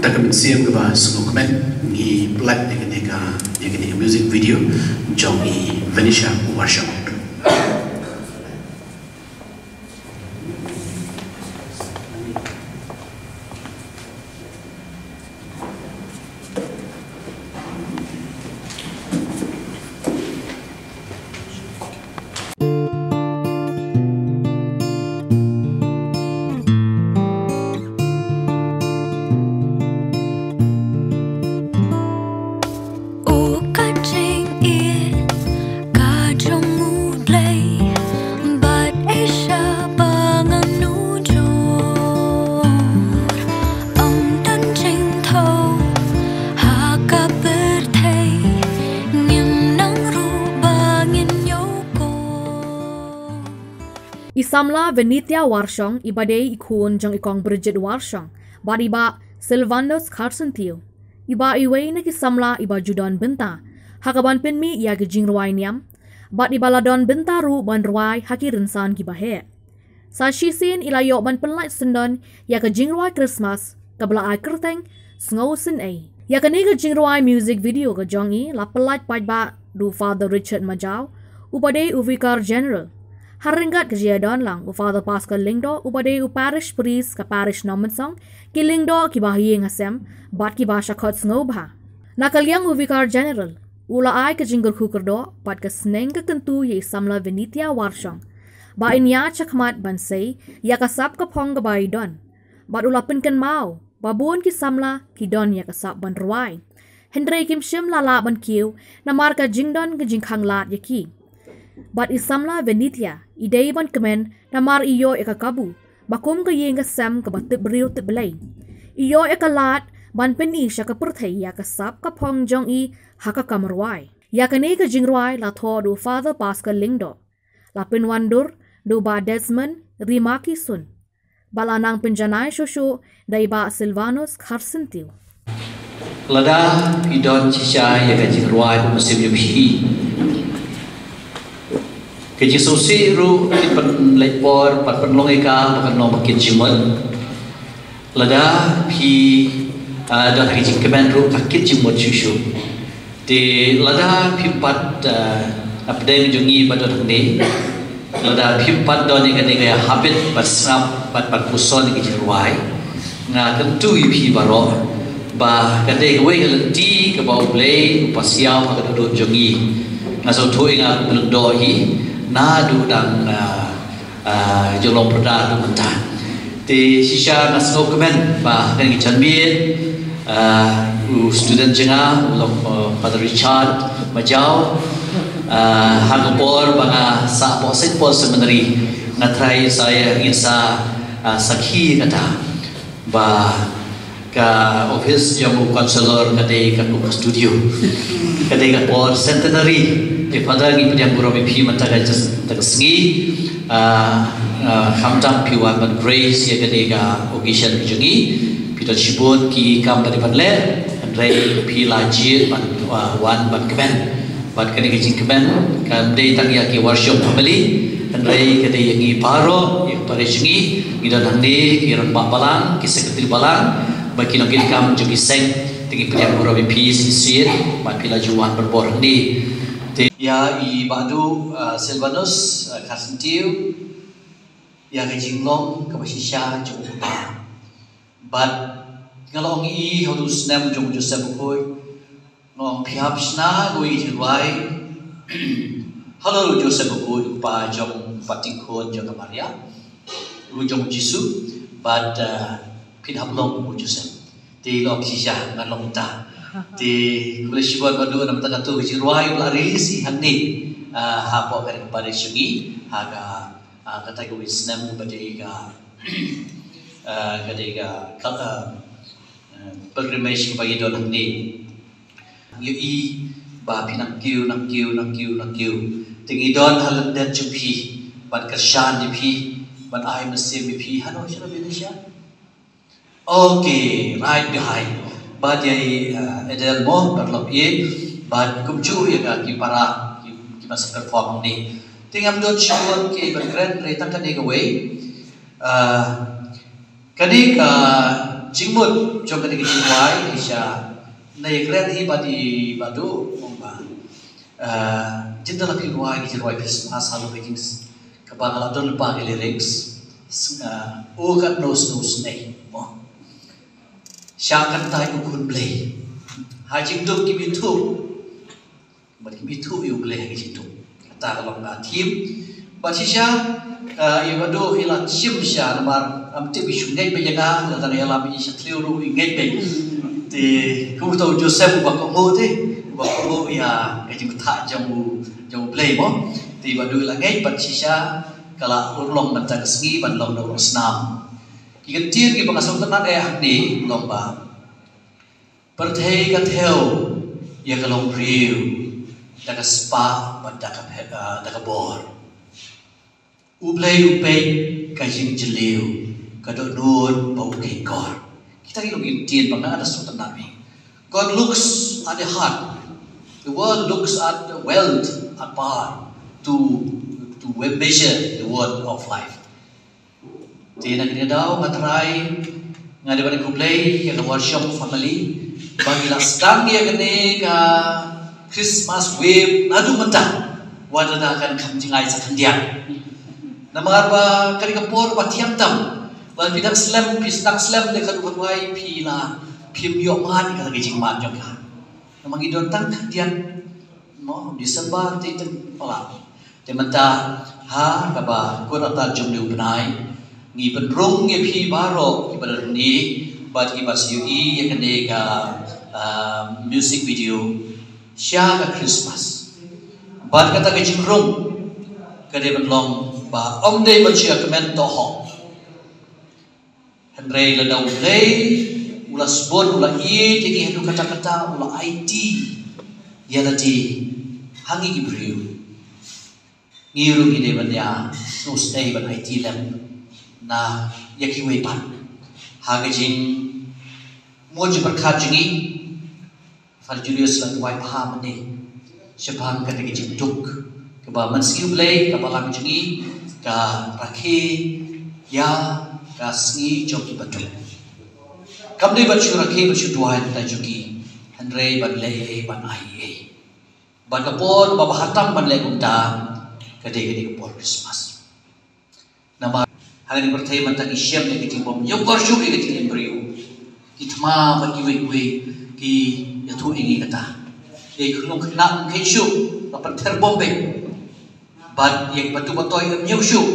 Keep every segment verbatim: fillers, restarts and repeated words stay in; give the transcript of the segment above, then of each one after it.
Da ka mynsiem kaba sngewkmen ngi pynlait ïa kane ka, ïa kane ka music video jong i Venetia Warshong. O ka jingïeit ka jong U Blei, bad Asia ba ngan nujor. Ym don jingthaw ha ka pyrthei, ngim nang ruh ba ngin ïoh kor. I samla Venetia Warshong, iba dei i khun jong i kong Bridget Warshong bad i bah Silvanus Kharsyntiew, iba iwei na ki samla iba ju don bynta ha kaban pynmih ïa ki jingrwai niam, bad iba la don bynta ruh ban rwai ha ki rynsan kiba heh. Sa shisien i la ïoh ban pynlait syndon ïa ka jingrwai Christmas kaba la ai kyrteng Sngewsynei. Ïa kane ka jingrwai music video ka jong i la pynlait paidbah da u Father Richard Majaw, uba dei u Vicar General. Ha ryngkat ka jingïadon lang u Father Pascal Lyngdoh, uba dei u Parish Priest ka Parish Nongmynsong, ki lyngdoh kiba ha ïing ha sem bad kiba sha khot sngewbha. Na ka liang u Vicar General u la ai ka jingkyrkhu kyrdoh bad ka sneng ka kyntu ïa i samla Venetia Warshong ba in ïaid shakhmat ban sei ïa ka sap ka phong kaba i don. Bad u la pynkynmaw ba bun ki samla ki don ïa ka sap ban rwai, hynrei kim shym la lah ban kiew namar ka jingdon ka jingkhang lad ïa ki. Bad i samla Venetia i dei ban kmen namar i ïoh ïa ka kabu ba kum ka ïing ka sem kaba tip briew tip Blei, i ïoh ïa ka lad ban pyni sha ka pyrthei ïa ka sap ka phong jong i ha ka kam rwai. Ïa kane ka jingrwai la thoh da u Father Pascal Lyngdoh, la pynwandur da u bah Desmond Rimakison, bad la nang pynjanai shuh shuh da i bah Silvanus Kharsyntiew. Lada phi don shisha ïa ka jingrwai ba mynsiem jong phi, ka jingsngewsih ruh kin pynleit por bad pynlong ïa ka ba kan long ba kit jingmut. Lada phi, ah, don ha ka jingkmen ruh ka kit jingmut shuh shuh. Te lada phim pat, ah, na pdeng jong ngi ba don hangne, lada phim pat don ïa kane ka habit ban sngap bad ban puson ïa ka jingrwai, nga kyntu ïa phi baroh ba ka dei kawei ka lynti kaba U Blei u pasiaw ha ka dohnud jong ngi. Nga sngewthuh ïa nga kum u lyngdoh hi naduh dang, ah, ah, jong long pyrda haduh mynta. Te shisha nga sngewkmen ba ha kane ka janmiet, ah, u student jong nga u long, ah, Father Richard Majaw, ah, ha ka por ba nga sah hapoh Saint Paul Seminary, nga trai sa ïa ngin sa, ah, sakhi kata ba ka office jong u councillor ka dei ka cook studio. Ka dei ka por centenary. Te Father, ngi pdiang burom ïa phi mynta ka jas-, mynta ka sngi. Ah, ah, khamtam phi wan ban grace ïa ka dei ka occasion ka jong ngi. Phi don shibun ki kam ba dei ban leh, hynrei phi la jied ban, ah, wan ban kmen. Bad kane ka jingkmen kam dei tang ïa ki Warshong family, hynrei ka dei ïa ngi baroh, ïa ka parish ngi, ngi don hangne, ki rangbah balang, ki secretary balang, bad ki nongkitkam jong ki seng, te ngi pdiang burom ïa phi shisien, bad phi la ju wan barabor hangne. Te ïa i Bah Duh, ah, Silvanus, ah, Kharsyntiew, ïa ka jinglong kaba shisha jong u kpa. Bad nga la ong ïa i ha u snem jong u Joseph Bakhuid, nga ong phi hap shna ïa ka jingrwai halor u Joseph Bakhuid, u kpa jong u Pateng Khun jong ka Maria, u jong u Jisu, bad, eh, phin hap long kum u Joseph. Te i la ong shisha, ngan long kumta. Te khublei shibun Bah Duh namar kata ka jingrwai ba la release hangne, eh, hapoh ka parish jong ngi, ha ka Ah, kata ka wei snem ba dei ka, ah, ka dei ka, ka, ah, ah, pilgrimage kaba ngi don hangne. Ngi ïohi ba phi nang kiew, nang kiew, nang kiew, nang kiew. Te ngi don ha lyndet jong phi ban kyrshan ïa phi, ban ai mynsiem ïa phi. Hano, shano phi dei sha? Okay, right behind. Bad ïa i, uh, Adele mo, paralok ïa, bad kumjuh ïa ka ki para, ki, ki masa perform ni. Te ngam don shibun ki ban kren, hynrei tang kane kawei. Uh, kane ka Jingmut jong kane ka jingrwai, Aisha, na ïakren hi bad i Bah Duh, ong ba, eh, jin da la phi rwai ki jingrwai Christmas halor ka jing, kaba nga la don lypa ki lyrics, s-, eh, O katno sngewsynei, mo. Sha kyntait u khun Blei. Ha jingduk kim ithuh. Bad kim ithuh ïa U Blei ha ka jingduk. Kata ka long ka theme. Bad shisha, eh, i Bah Duh i la shim sha namar ym tip i shu ngeit beit ïa nga, lada ïalam i sha thliew ruh i ngeit beit. Te kumta u Joseph uba kohnguh te, uba kohnguh ïa ka jingbatai jong u, jong U Blei mo. Te i Bah Duh i la ngeit bad shisha ka la urlong mynta ka sngi ban long da u Nohsnam. Ki kyntien kiba nga sngewtynnat eh hangne long ba, pyrthei ka thew ïa ka longbriew da ka spah bad da ka phe-, ah, da ka bor. U Blei u peit ka jingjylliew, ka dohnud bad u kyrkhu. Kita ki long ki kyntien ba nga da sngewtynnat bha. God looks at the heart. The world looks at the wealth, at power, to, to measure the worth of life. Te na kane ka daw nga trai, nga dei ban ai khublei ïa ka Warshong family ba ki la sdang ïa kane ka Christmas wave naduh mynta. Wat la da kan kham jngai sa khyndiat. Namar ba kane ka por ba thiang tam, ba phi dang slem, phi sdang slem da ka duh ka duwai, phi la, phim ïoh mad ïa ka jingmad jong ka. Namar ngi don tang khyndiat, mo, December te tang palat. Te mynta ha kaba kut artat jong une u bnai, ngi pynrung ïa phi baroh kiba don hangne bad kiba shu ïohi ïa kane ka, ah, music video sha ka Christmas. Bad kata ka jingrung ka dei ban long ba ym dei ban shu ïa kmen tohok. Hynrei lada U Blei u la sbun, u la ïeit ïa ngi haduh katta katta, u la aiti ïa lade ha ngi ki briew, ngi ruh ngi dei ban ïa sngewsynei ban aiti lem na ïa kiwei pat. Ha ka jingmut jingpyrkhat jong ngi, Father Julius la duwai bha mynne shaphang kata ka jingduk kaba mynsngi U Blei, ka Balang jong ngi ka rakhe ïa ka sngi jong kiba duk. Kam dei ban shu rakhe ban shu duwai na ka bynta jong ngi, hynrei ban leh ei ei, ban ai ei ei. Bad ka por ba bha tam ban leh kumta ka dei kane ka por Christmas. Namar ha kane ka pyrthei mynta ki shem ïa ka jingbym ñiewkor shuh ïa ka jingim briew. Ki thma bad kiwei kiwei ki ïathuh ïa ngi kata. Ïa ki khynnah ym kheiñ shuh, ba pynthir bom beit. Bad ïa ki batu batoi ym ñiew shuh.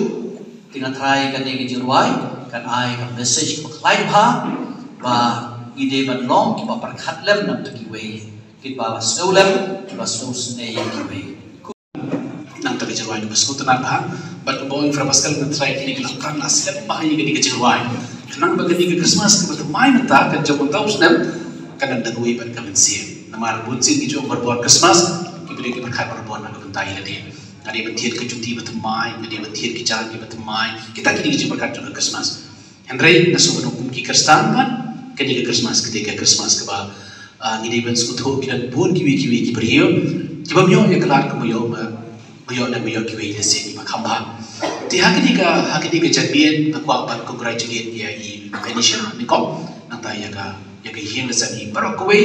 Te nga trai kane ka jingrwai kan ai ka message kaba khlaiñ bha ba ngi dei ban long kiba pyrkhat lem na bynta kiwei, kiba sngew lem, kiba sngewsynei ïa kiwei. Nangta ka jingrwai kaba sngewtynnat bha bad kaba ong Father Pascal, nga trai kine ki la kren la slem bha ïa kane ka jingrwai. Khnang ba kane ka Christmas kaba thymmai mynta kan jop mynta u snem kan dang dang wei bad ka mynsiem. Namar bun sien ki ju ong barabor Christmas, ki briew ki pyrkhat barabor na ka bynta ïa lade. Nga dei ban thied ka juti ba thymmai, nga dei ban thied ki jaiñ kiba thymmai. Kita kine ki jingpyrkhat jong ka Christmas. Hynrei nga sngewbha kum ki Khristan pat, kane ka Christmas ka dei ka Christmas kaba, ah, ngi dei ban sngewthuh ki don bun kiwei kiwei ki briew kiba ym ïoh ïa ka lad kaba ïoh ba, ba ïoh lem ba ïoh kiwei lehse kiba kham bha. Te ha kane ka, ha kane ka janmiet nga kwah ban congratulate ïa i Venetia nyngkong, nangta ïa ka, ïa ka ïing lashai baroh kawei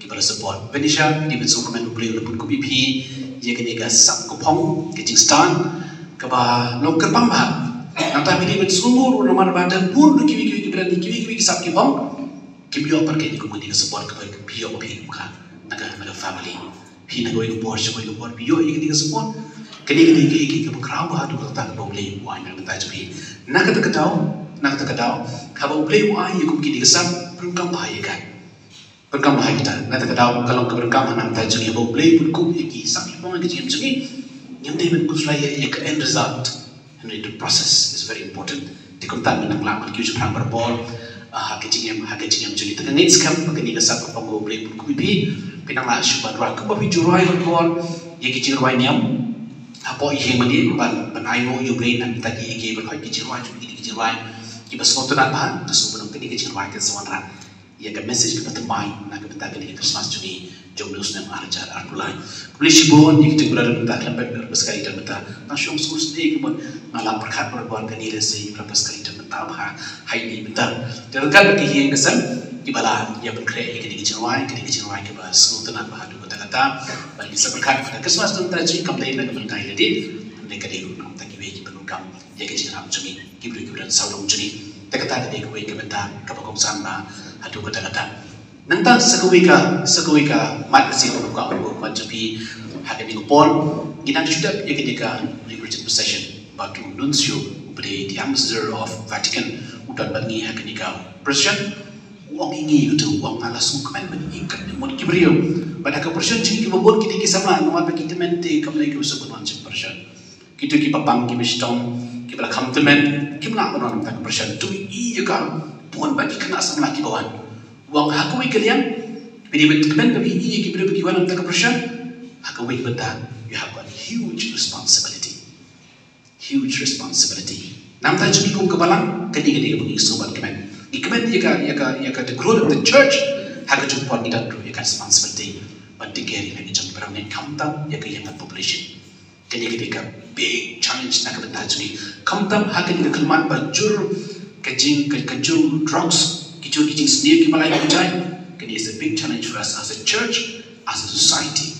kiba la support. Venetia, ngi dei ban sngewkmen U Blei u la pynkup ïa phi ïa kane ka sap ka phong, ka jingstad kaba long kyrpang bha. Nangta ngi dei ban sngewbha ruh namar ba don bun ruh kiwei kiwei kiba don kiwei kiwei ki sap ki phong kim ïoh pat kane kum kane ka support kaba phi ïoh phi kum ka na ka, na ka family. Phi na kawei ka bor sha kawei ka bor phi ïoh ïa kane ka support. Kane ka dei ka, ka, kaba khraw bha haduh katta kaba U Blei u ai na ka bynta jong phi. Na kata ka daw, na kata ka daw, haba U Blei u ai ïa kum kine ki sap, pyndonkam bha ïa ka. Pyndonkam bha ïa kita. Na kata ka daw ka long ka pyndonkam ha nangta jong ngi ba U Blei u pynkup ïa ki sap ki phong ha ka jingim jong ngi. Ngim dei ban khuslai ïa, ïa ka end result. Hynrei the process is very important. Te kumta ngi nang lah ban kiew shaphrang barabor, ah, ha ka jingim, ha ka jingim jong ngi. Te nga ngeit skhem ba kane ka sap ka phong ba U Blei u pynkup ïa phi, phin nang lah shuh ban rwai kumba phi ju rwai barabor ïa ki jingrwai niam hapoh ïing mane ban, ban ainguh ïa U Blei na ka bynta kiei kiei baroh ki jingrwai jong ngi, ki jingrwai kiba sngewtynnat bha. Nga sngewbha ba kane ka jingrwai kan sa wanrah ïa ka message kaba thymmai na ka bynta kane ka Christmas jong ngi jong une u snem ar hajar arphew lai. Khublei shibun ïa ki jingkhublei na ka bynta khlem pep ïa ka Pascal ïa ka bynta. Nga shu ong sngewsynei ka mut nga la pyrkhat barabor kane lehse ïa ka Pascal ïa ka bynta. Tang ba ha ine i bynta. Te ryngkat bad ki ïing ki sem kiba la ïa pynkhreh ïa kine ki jingrwai, kine ki jingrwai kiba sngewtynnat bha haduh katta katta. Bad ngi sa pyrkhat ba ka Christmas mynta jong ngi kam dei na ka bynta ïa lade. Hynrei ka dei ruh na ka bynta kiwei ki pyndonkam ïa ka jingïarap jong ngi, ki briew kiba don sawdong jong ngi. Te kata ka dei kawei ka bynta kaba kongsan bha haduh katta katta. Nangta sa kawei ka, sa kawei ka mat ka sien ba ka, ka mat jong phi ha kane ka por, ngi dang shu dep ïa kane ka Reverend Procession bad u Nuncio uba dei the Ambassador of Vatican u don bad ngi ha kane ka procession. U ong ïa ngi, uto u ong, nga la sngewkmen ban ïakynduh bad ki briew. Bad ha ka procession jong ngi kiba bun ki dei ki samla, namar ba ki tymmen te kam dei kiba sngewbha ban wan jong ka procession. Kito kiba pang, kiba shitom, kiba la kham tymmen, kim lah ban wan na ka procession. To ïohi ïa ka, bun bha ki khynnah samla kiba wan. U ong ha kawei ka liang, phi dei ban kmen ba phi ïohi ïa ki briew ba ki wan na ka procession. Ha kawei ka bynta, you have got huge responsibility. Huge responsibility. Na ka bynta jong ngi kum ka balang, kane ka dei kaba ngi sngewbha ban kmen. Ngi kmen ïa ka, ïa ka, ïa ka, the growth of the church, ha kajuh ka por ngi don ruh ïa ka responsibility ban take care ïa la ka jong ki para bangeit, khamtam ïa ka young population. Kane ka dei ka big challenge na ka bynta jong ngi. Khamtam ha kane ka kynmaw ba jur ka jing, ka, ka jur drugs, ki jur ki jingsniew kiba lai ba jai. Kane is a big challenge for us as a church, as a society.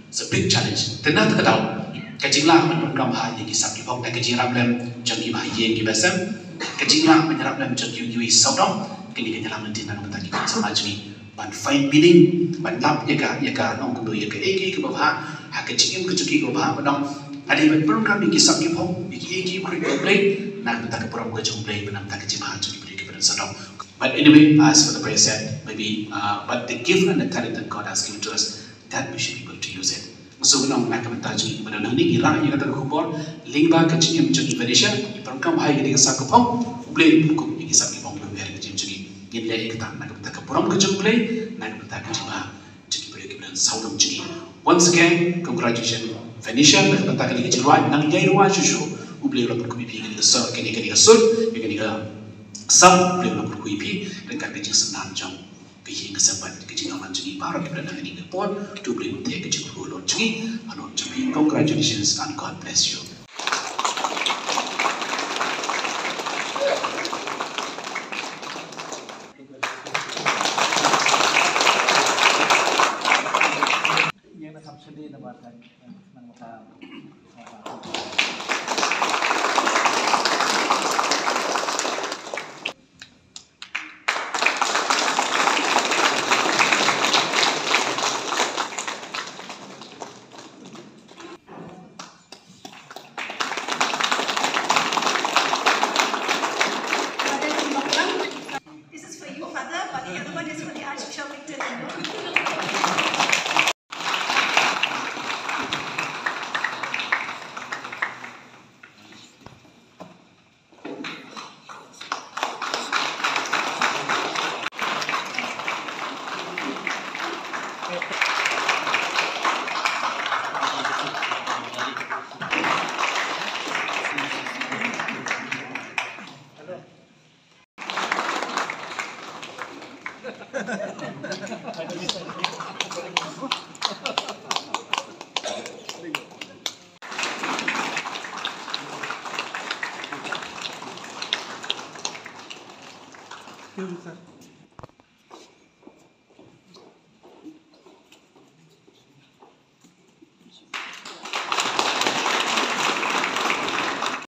It's a big challenge. Te na kata ka daw, ka jinglah ban pyndonkam ha ïa ki sap ki phong, da ka jingïarap lem jong ki bahaïing ki basem, ka jinglah ban ïarap lem jong ki, ki sawdong, kane ka jingïarap lynti na ka bynta ki samla jong ngi. Ban find meaning, ban lap ïa ka, ïa ka nongkynduh, ïa kaei kaei kaba bha ha ka jingim ka jong ki kaba bha, ba dang hadien ban pyndonkam ïa ki sap ki phong, ïa ki, ïa ki briew U Blei, na ka bynta ka burom ka jong U Blei, na ka bynta ka jingbha jong ki briew kiba don sawdong. But anyway, as for the prayer set, maybe, uh, but the gift and the talent that God has given to us, that we should be able to use it. So, ngi long na ka bynta jong ngi kiba don hangne, ngi rah ïa kata ka khubor lyngba ka jingim jong i Venetia, i pyndonkam ha ïa kane ka sap ka phong, U Blei un pynkup ïa ki sap ki phong kiba wer ha ka jingim jong ngi. Ngin leh ïa kata na ka bynta ka burom ka jong U Blei, na ka bynta ka jingbha jong ki briew kiba don sawdong jong ngi. Once again, congratulations, Venetia, na ka bynta kane ka jingrwai, nang ïai rwai shuh shuh, U Blei un la pynkup ïa phi ïa kane ka sap, kane, kane ka sap, ïa kane ka sap, U Blei un la pynkup ïa phi ryngkat ka jingsynran jong ka ïing ka sem bad ka jingïaman jong ngi baroh kiba don ha kane ka por. To U Blei un theh ka jingkyrkhu halor jong ngi, halor jong phi. Congratulations and God bless you. This is for you, Father, but the other one is for the Archbishop Victor Lyngdoh. Thank you, sir.